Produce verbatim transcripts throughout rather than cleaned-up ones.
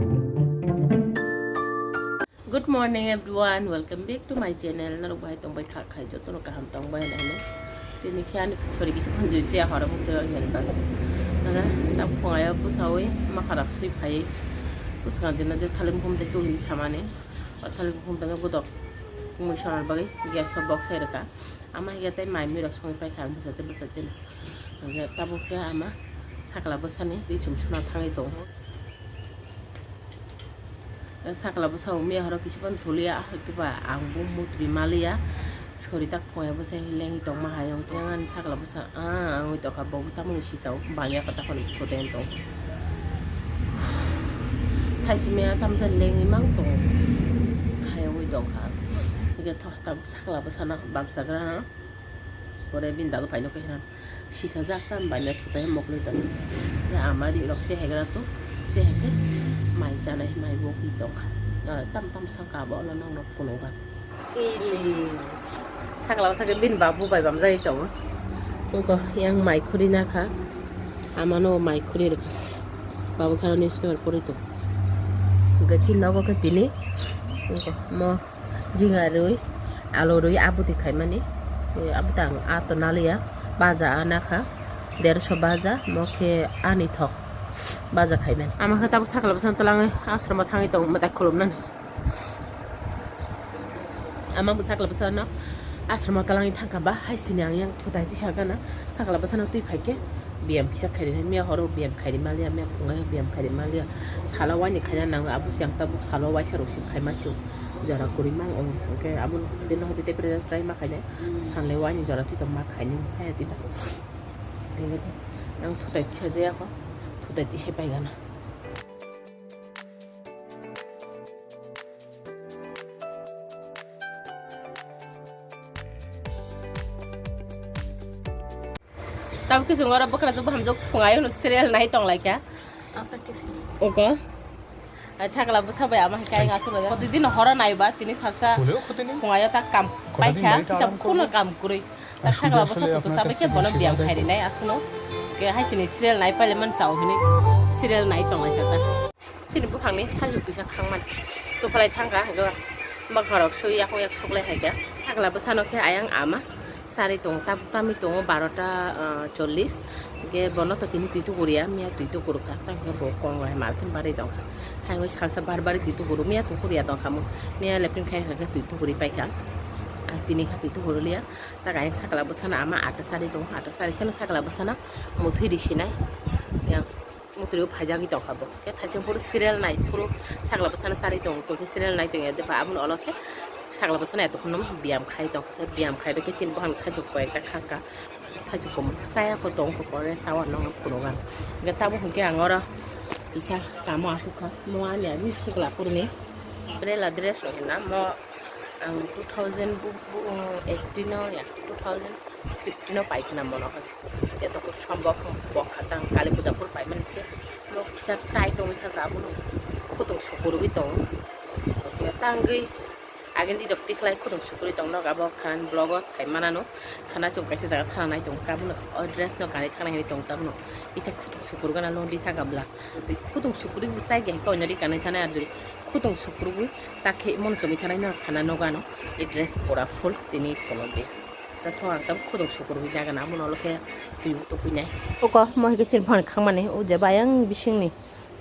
Good morning everyone, welcome back to my channel. Norok bai tong bai kha khai joto no kaham tong bai nai. Tini khe ani chori kisa phan jui che horo mukti rok nai ba. Nara ta phungayo pusawi makharak sui phai. Puskan dina je thalim khum te tu hini samani. O thalim khum te godok. Mui sonar bagwi gas o box hai rwkha. Ama hiya tei mai mui rok songwi pai kha ang bwsa tei bwsa tei. Hiya tabuk khe ama sakla bwsani twi chum suna thangwi tongo. Sakla bwsa o miya horo kisa phano thuliya, ahai khe ba ang bo mutri maliya. Sori tak phungai bwsa hi lengwi tongma hai wng khe ang ani sakla bwsa, ah, wngwi tongkha, bo bo tamoni sisa o bangya khe takhoni koden tong. Saisi miya tamjani lengwi mang tongo, hai wngwi tongkha. Hingke thok tak sakla bwsano baksa gra. Pore bini dado paino khe sisa jak tam bai le thutai mokle tong. Ya ama ri rok se hegra tu se heke mai chanai mai bo ki tong kha. Tam tam saka bo lo nang rok kuno ga. Ili. Sakla bwsa khe bini babu bai bam jai tongo. Wngkha yang mai khuri na kha. Amano mai khuri rwkha. Babu kharo newspaper pori tongo. Gachi nogo khe tini. Wngkha mo jinga rwi, alo rwi, abuti khaimani. Abuti ang a to naliya. Baja a nakha. Derso baja. Mo khe ani thok. Baja khaimani. Ama khe tabuk sakla bwsano twlangwi ashram o thangwi tongo mwtai khulumnani. Ama bo sakla bwsano ashram o twlangwi thangkha ba, hai sini ang yang thutai tisa gana sakla bwsano twi phaikhe biyam kisa khairi miya horo biyam khairi maliya, miya phungai biyam khairi maliya. Salo waini khaina nango, abo yang tabuk salo waisa rok si khaima si jora kwrwi mang o, hwnkhe abo dino hwtwi tei pressure try ma khainai, sanle waini jora twi tong ma khainai hai tiba. Ang thutai tisa jaya kho, thutai tisa pai gana. Tabuk khe chwng oro bwkrajwk bo hamjwk phungayo no serial nai tong lai kha. Apa tiffin? Ogo. Sakla bwsa bai ama hai khe ang asuk rwjak. Khotoi dino horo nai ba tini saksa phungayo ta kam pai kha, kisa khuna kam kwrwi. Ta sakla bwsa to to sabai khe bono biyam khai rinai aswkno. Khe hai sini serial nai paile man sao hini serial nai tong lai kha ta. Chini buphangni sajwk kisa khangmani. Tuphalai thangkha, hwnkhe bakharok swi yakung yak suklai hai khe. Sakla bwsano khe ayang ama sarwi tongo, tabuk tamwi tongo barota, ah, chollish. Hwnkhe bono to tini twi tuguriya, miya twi tugurkha. Tang khe bo kong bai malkhim barwi tongkha. Hai wngwi salsa bar barwi twi tuguru, miya tuguriya tongkha mo. Miya lepin khai kha khe twi tuguri paikha. Tini kha twi tugurliya. Tak ayang sakla bwsano ama ata sarwi tongo, ata sarwi kheno sakla bwsano muthwi risinai. Yang mutrio phaijagwi tongkha bo. Khe thaising phuru serial nai phuru sakla bwsano sarwi tongo. Chwng khe serial nai tongya de ba aboni ulo khe sakla bwsano eto kheno biyam khai tongkha. Khe biyam khai bai khe chini buphang thaichuk koi ekta kha kha. Thaichuk kom chaya kho tong kho pore sawan nang phuru gan. Khe tabuk hwnkhe ang oro kisa kamo asuk kha. Mo ani ani sikla phuruni umbrella dress rok hinna mo ang two thousand bu-, bu-, eighteen o ya, two thousand fifteen o pai khna mono hoi. Eto kok sombok bokha tang kali puja phuru pai mani khe mo kisa tight wngwi thangkha abono khutung sukurugwi tongo. Tangwi agini rok tikhlai khutung sukurwi tongno abo khan vlog o sai manano khana chwng kaisa jaga thana nai tongo abono o dress no kanwi thana hinwi tongo abono kisa khutung sukurgana longdi thangkha bwla. Khutung sukurwi chai khe oino ri kanwi thana arjuri khutung sukurwi chakhe mon chomwi thana no khana nogano e dress pura full tini kono de. Tathok ang tam khudung sukurwi jaga na, amo nolo khe twi bo tubui nai. Oko mo hai khe chini phone khangmani, o je bayang bisingni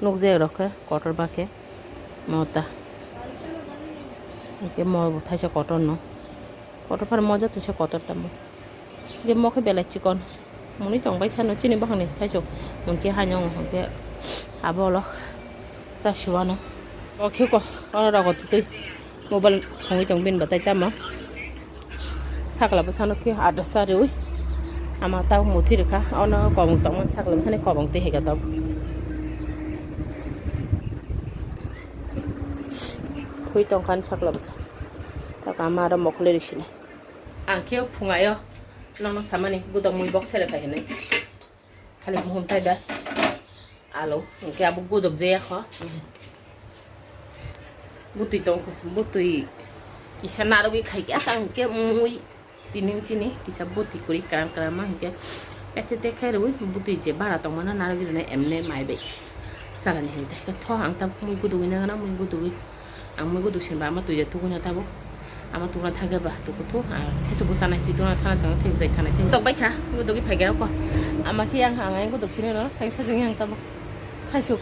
nukjak rok khe kotor ba khe mota. Hwnkhe mo bo thaisa kotor no. Kotor phano moja twisa kotor tamo. Je mo khe belai chikon. Muni tong bai khano chini bakhangni thaisok. Muni khe haino hwnkhe abo olok chasiwano. O khe ko, oro rogo twi. Mobile thongwi tong bini batai tamo. Sakla bwsano khe adresa riwi ama tau muthi rwkha. Ono kobong tongmani sakla bwsani kobong twi hai khe tok. Thwi tongkha ani sakla bwsa. Tak ama aro mokol ri sini. Ang khe phungayo nono samani gudok mui bok se rwkha hinwi. Khali muhum tai da. Alo, hwnkhe abo godok jaya kho. Bwtwi tong kho, bwtwi kisa narwgwi khai khe, asa hwnkhe mui tini chini kisa bwtwi kwrwi kwran kwran ma hwnkhe pethe te khe rwui bwtwi je bara tongmano narwgwi rwna emne mai bai. Salani hinwi tei tho ang ta mui gudugwi nangana, mui gudugwi. Ang mui guduk sinba ama twi tuguna tabo. Ama tuguna thage ba tuku thu. Ang thaichuk bwsa nai twi tuguna thana chang thai jai thana thai. Tok bai kha gudugwi phai kha ko. Ama khi ang ang guduk sini no sai sajung yang tabo. Thaisuk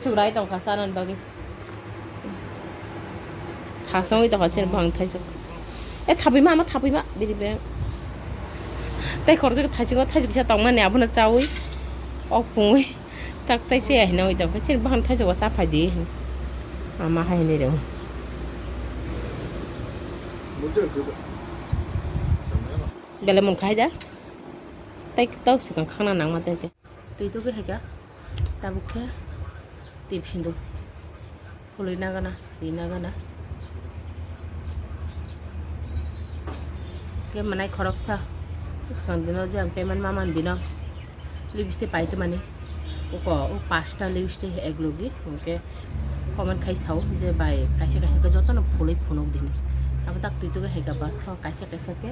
chuk rai tong kha sanan bagwi. Thasong wi tong kha chen bang thaisuk. E thabi ma ama thabi ma biri beng. Tai khorjak thaisuk thaisuk bisa tong mani abono chawi. Ok pungwi. Tak tai se ahina oi tong kha chen bang thaisuk sa phai di. Ama hai ni rong. Bele mun khai da. Tai tau sikang khana nang ma tai. Twi tugwi hai kha, tabuk khe tip sinduk phulwi nagana, ri nagana. Khe mwnai khoroksa, swkang dino je ang payment ma man dino, lipstick pai tongmani, uko o pasta lipstick ek logi, hwnkhe comment khai sao je bai kaisa kaisa khe jotono phulwi phunuk dini. Abo tak twi tugwi hai kha ba, tho kaisa kaisa khe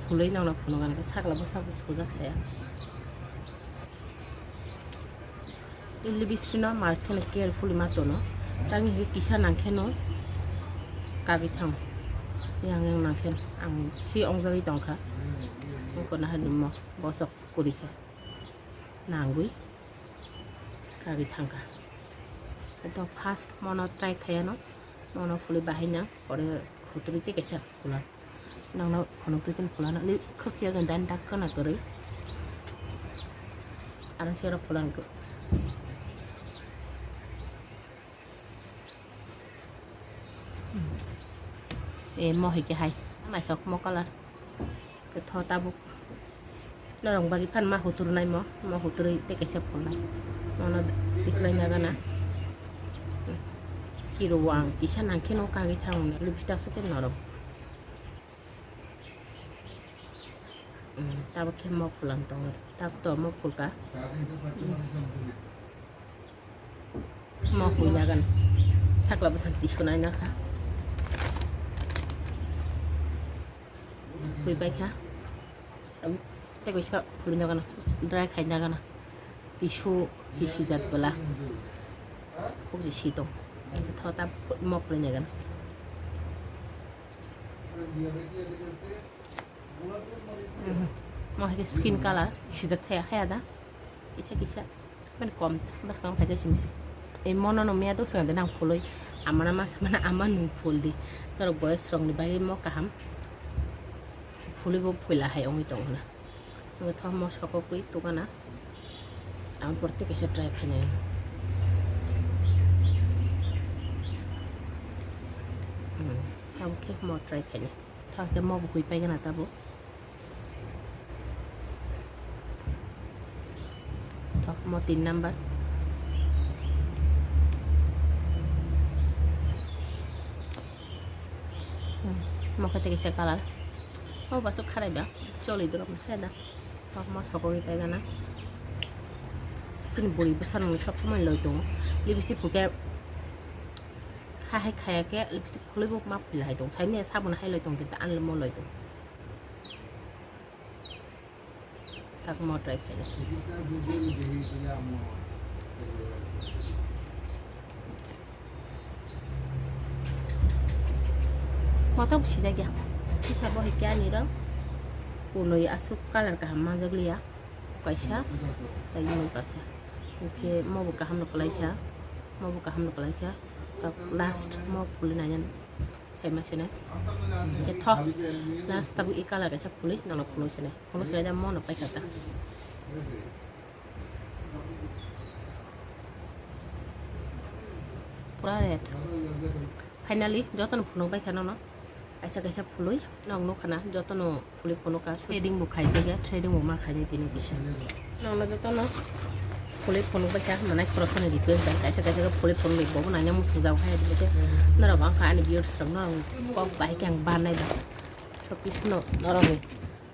phulwi nangno phunuk, ang khe sakla bwsakbo thujak saya. Tei lipstick no mar kheno carefully ma tono. Tangni hwnkhe kisa nang kheno kagwi thang. Yang yang nang khe ang si ongjagwi tong kha. Wngkha na hai limo bosok kwrwi khe nangwi kagwi thang kha. To first mono try khaiya no, mono phulwi bahai nang, pore khutui tei kaisa phula. Nangno phunuk twi tini phulano, ni khokya ganda ni dak kana kwrwi. Arang sero phulano. E mo hai khe hai, naithok mo color. Khe tho tabuk. Norok bagwi phan ma hutur nai mo, mo huturwi tei kaisa phulnai. Mono tiklai nagana. Kiro ang kisa nang kheno kagwi thang lipstick aswk khe norok. Hmm, tabuk khe mok phulano tongo. Tak to mok phulka. Hmm. Mok hui nagan. Sakla bwsang tisunai nakha. Hui pai kha. Tei kaisa phulwi nagana. Dry khai nagana. Tisu kisi jat bwla. Khok si tong. Tho ta mok phulwi nagana. Mhm. Mo hai khe skin color sijak thaya haya da. Kisa kisa. Mane kom ta. Bwskang phai khe simi se. Ei mono no miya dok swnam de nang phulwi. Amana ma samana ama nung phul di. Norok boyes rok ni bagwi mo kaham. Phulwi bo phuila hai ongwi tong hwnna. Ang thok mo sokokwi tukana. Ang porti kaisa try khainai. Hmm. Tabuk khe mo try khainai. Thok khe mo bo hui paigana tabuk. Thok mo tin number. Hmm, mo khe tei kaisa color. O baso kharai ba choli dorok na khe da. Thok mo sokogwi paigana. Chini buri bwsa nungni sob somoi loi tongo. Lipstick phuke ha hai khaya khe lipstick khulwi bo ma phuila hai tong. Saimanya sabun hai loi tong kintu anle mo loi tong. Tak mo try khaina. Motom sida gya. Kisa bo hai kya ni ro. Kunui asuk color kaham manjak liya. Kaisa. Tai mo kaisa. Oke, mo bo kaham no kalai kha. Mo bo kaham no kalai kha. Tak last mo puli nayan. Saima sene. Ke tho. Last tabuk i color kaisa phulwi nono phunuk sene. Phunuk sene da mono paikha ta. Pura red. Finally jotono phunuk baikha nono. Kaisa kaisa phulwi nog nukha na jotono. Phulwi phunukha, threading bo khaijak ya, threading bo ma khainai tini kisa. Nokno jotono phulwi phunukbaikha, manai khoroksani request bai, kaisa kaisa khe phulwi phunukni bobo naina muchungjak hai, tini khe norok wngkha ani viewers rok, norok kok bahai khe ang bannai ba. Sob kisu no norokni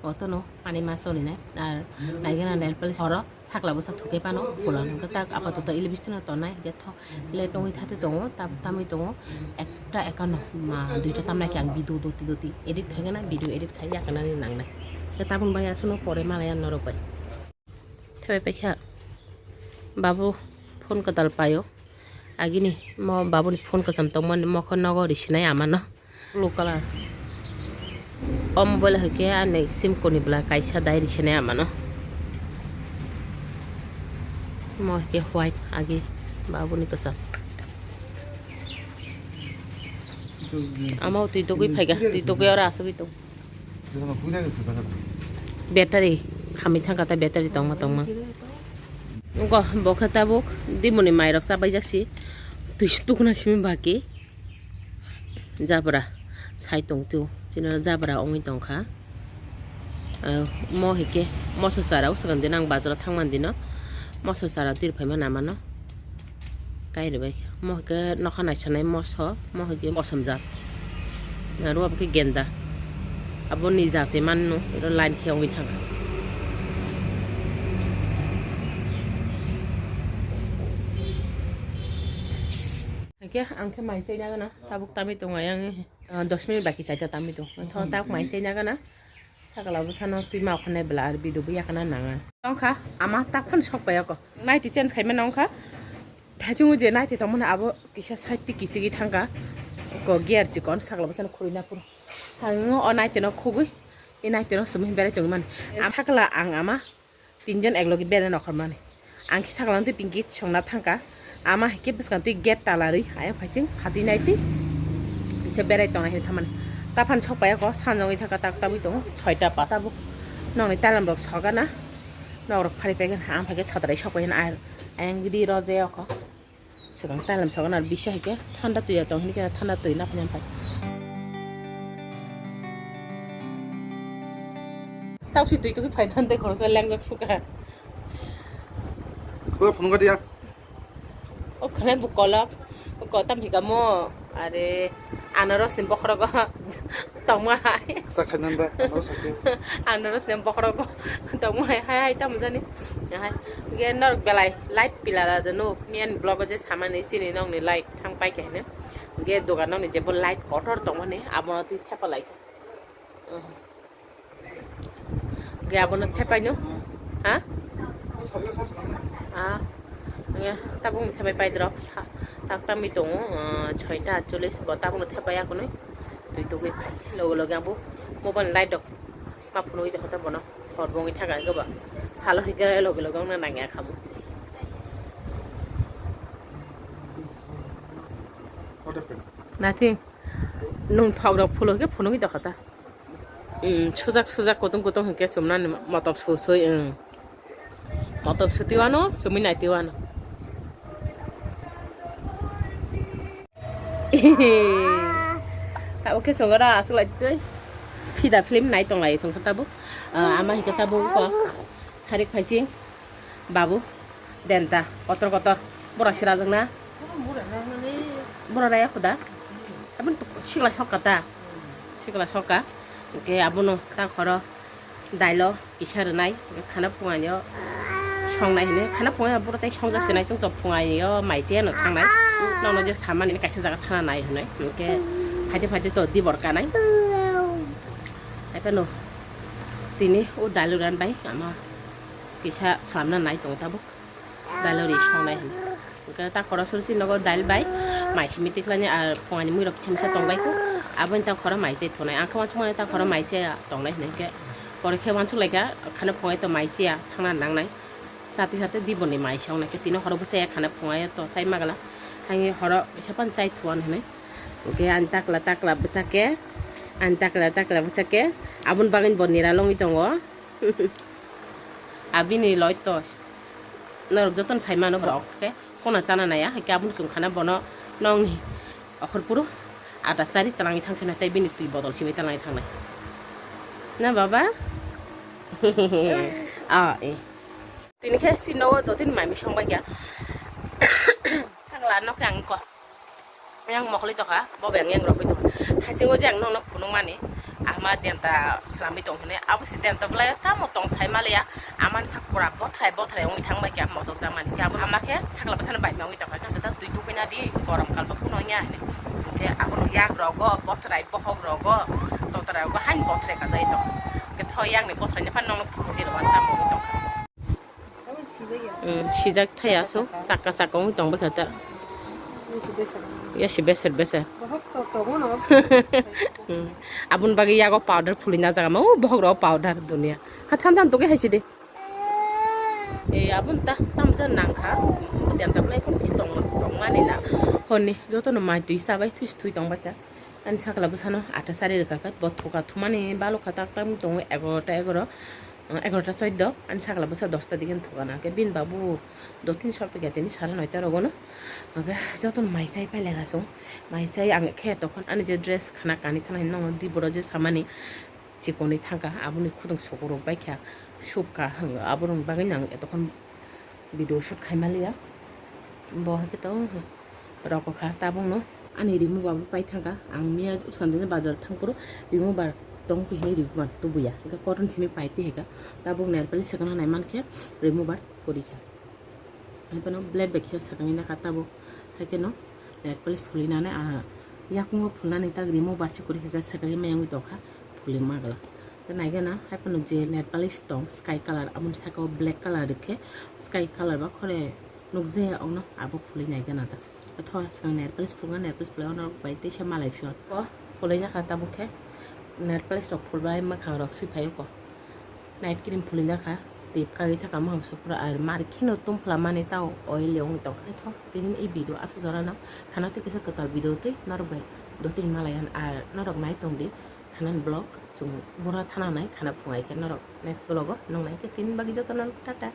otono ani ma solinai, ar naigena nail polish oro. Sakla bwsa thukhe phano phulan hwnkhe tak apatoto elebistino tonai hwnkhe thok le tongwi thate tongo, tam-, tamwi tongo, ekta ekano ma duita tamlai khe ang video doti doti edit khaigana, video edit khai yakarnani nangnai. Khe tabun bai aswkno pore malaya norok bai. Thebai paikha babu Phone kwtal paio. Agini mo babuni phone kwcham tongmani mokho nogo risinai amano. Blue color. O mobile hai khe ani sim koni bwla kaisa dai risinai amano. Mo hai khe white agi babuni kwcham. Ama twi tugui phaikha, twi tugui oro asugui tong. Battery khamwi thangkha ta battery tongma tongma. Go bo khe tabuk dimoni mairok chabaijak si. Twi tukuna simi baki. Jabra sai tong tio. Chini jabra ongwi tongkha. Ah, mo hai khe moso chara o swkang dino ang bazaro thangmani dino. Moso chara twi rwphaima namano. Kairwi bai khe. Mo hwnkhe nokha naisanai moso, mo hwnkhe bosomjak. Aro abo khe genda. Abo nija se manno, ero line khe wngwi thangkha. Hwnkhe ang khe mai chaina gana, tabuk tamwi tongo ayang, ah, dos minute baki chaita tamwi tongo. Tho tabuk mai chaina gana. Sakala bwsano twi ma khwnai bwla ar bidu buya khna nanga. Tongkha ama tak phano sok pai ako. Naiti change khaima nongkha. Thachungo je naiti tongmani abo kisa side ti kichigwi thangkha. Ko gear chikon sakala bwsano khurui na phuru. Thangwi o naiti no khugui. I naiti no sumui berai tongmani. Sakala ang ama tinjon eklogi berai nokhormani. Ang khe saklang twi pinki songna thangkha. Ama hai khe bwskang twi gate tala rwi ayang phaising phatwi nai twi. Kisa berai tongnai hinwi thamani. Taphani sok pai ako sanjongwi thangkha tak tabwi tongo soita pa tabuk. Nokni talam rok sogana. Nok rok phari paigana ang phaikhe satrai sok paigana ayang gidi rojeyokho. Swkang talam sogana bisa hai khe thanda twi tong hinwi thanda twi napni phai. Tausi twi twi phaina tei khoroksa lengjak suka. Kula phunukha diya. O khwnai bu kolok, kotam hika mo, are, anaros ni bokhorogo tongma hai. Sa khainanda, anaros hake. Anaros ni bokhorogo tongma hai, hai, hai, tamo jani. Hai, ge norok belai light pilala de no, miyan vlog o je samani sini nokni light thang pai khe hene. Ge dogan nokni jebo light kotor tongmani, abono twi thepa lai khe. Ge abono thepaino. Ha? Ah. Ge tabukni thepai pai drop. Sa-, tak tamwi tongo, ah, soita atchollis bo tabukno thepai akonwi. Twi tugwi phai. Logo logo abo mobile light rok ma phunugwi tongkha bono. Hor bo wngwi thangkha goba. Salo hwnkhe logo logo wngna nangya khamu. Nothing. Nwng thok rok phulo khe phunugwi tongkha ta. Umm, sujak sujak kutung kutung hwnkhe chumnani motop su sui, umm. Motop su tiwano, chumui nai tiwano. Tabuk khe chwng oro aswk lai twi. Fida film nai tong lai chwng khe tabuk. Ah, ama hwnkhe tabuk wngkha sarik phaising. Babu, denta, kotor kotor, bora sirajakna. Bora raya khuda. Aboni sikla sokka ta. Sikla sokka. Hwnkhe abono ta khoro dailo kisa rwnai, khana phungaio songnai hwnwi. Khana phungaio boro tai songjak sinai, chwng to phungaio mai cheno thangnai. Nono je samani kaisa jaga thana nai hwnwi. Hwnkhe phaide phaide to dibor kanai. Haiphano tini o dailo ran bai ama kisa salamna nai tongo tabuk. Dailo ri songnai hwnwi. Hwnkhe ta khoro suri chini nogo dail bai mai simi tikhlani ar phungani muirok kisa misa tongbai kho. Aboni ta khoro mai chai thonai. Ang khe uansukmani ta khoro mai chaya tongnai hwnwi khe. Pore khe uansuk laikha khana phungai to mai chaya thangna nangnai. Chati chati di boni mai songnai khe tini horo bwchaya khana phungai to chai magala. Hangi horo kisa pan chai thuan hwnwi. Hwnkhe ani takla takla bwchake. Ani takla takla bwchake. Aboni bagwi bo nira longwi tongo. Abini loi to norok jotono sai mano bo khe kono chana naya, hai khe aboni chwng khana bono nongni okhor phuru ada chari talangwi thangsinai tei bini twi bodol simi talangwi thangnai. Na baba? Ah, eh. Tini khe si nogo dotini mami songbai kha. Sakla nokhe ang ko. Yang mokoli tokha, bo beng yang rokwi tokha. Thaisingo je ang nokno phunukmani, ahma denta slamwi tong hwnwi. Abo si denta bwlai tamo tong sai maliya. Amani sak pura bothrai bothrai wngwi thangbai khe, motok jakmani khe. Abo ama khe sakla bwsano bai ma wngwi tokha. Khe ta twi tukuina di, gorom kalba kuno wngya hwnwi. Hwnkhe abono yak rogo, bothrai bokhok rogo, totra rogo, hain bothrai kajagwi tong. Hwnkhe tho yakni bothraini phano nokno phunukgwi rwmani tamo wngwi tongkha. Hmm, sijak thaya so, chaka chaka wng tong bwkha ta. Yasi beser beser. Hmm. Aboni bagwi yago powder phuli na jaga ma, o bohok rok powder dunia. Ha than than togwi hai si de. E, aboni ta tamja nang kha. Diyan ta belai khon tong tong mani na. Honi joto no mai twi sabai thui thui tong bai kha. Ani sakla bwsano ata sari rwkha khe, bo thoka thumani balokha tak tak wng tongo egarota egaro, egarota chwdw, ani sakla bwsa dosta digi thokana khe bini babu do tin sor pegya tini sara noita rogono. Hwnkhe jotono mai chai pailai kha chwng, mai chai ang khe tokon ani je dress khana kani thana hinwi nokno di boro je samani chikonwi thangkha, aboni khudung sokorok baikha, subkha, hwnkhe aborokni bagwi ang tokon video shoot khaimaliya. Bo hai khe to rokokha tabukno. Ani remover bo pai thangkha. Ang miya swkangni bazar thangphuru remover tong khe remover tubuya. Hwnkhe cotton simi pai twi hai kha. Tabuk nail polish swkang nai mankhe remover kwrwi kha. Hai phano blade bai kisa swkangwi nakha tabuk. Hai kheno nail polish phulwi nani, ah, yakungo phulnani tak remover se kwrwi kha, swkangwi mayungwi tongkha, phulwi magwlak. Tei naigana hai phano je nail polish tong sky colour, aboni saka o black colour rikhe sky colour ba khore nukjaya ongno abo phulwi naigana ta. Tho swkang nail polish phulnga, nail polish phulai ono bai teisa malai phio. Ko phulwi nakha tabuk khe nail polish rok phulbai mwkhang rok swi phaio ko. Night cream phulwi nakha, tip kagwi thaka mohang sopra ar mar kheno tum phla mani tao oil wngwi tongkha. Tho tini i video aswk jorano khana twi kisa kwtal video twi norok bai dotini malaiyan ar norok nai tongdi. Khanan vlog chwng bura thana nai khana phungai khe norok next vlog o nung nai khe tini bagwi jotono tata.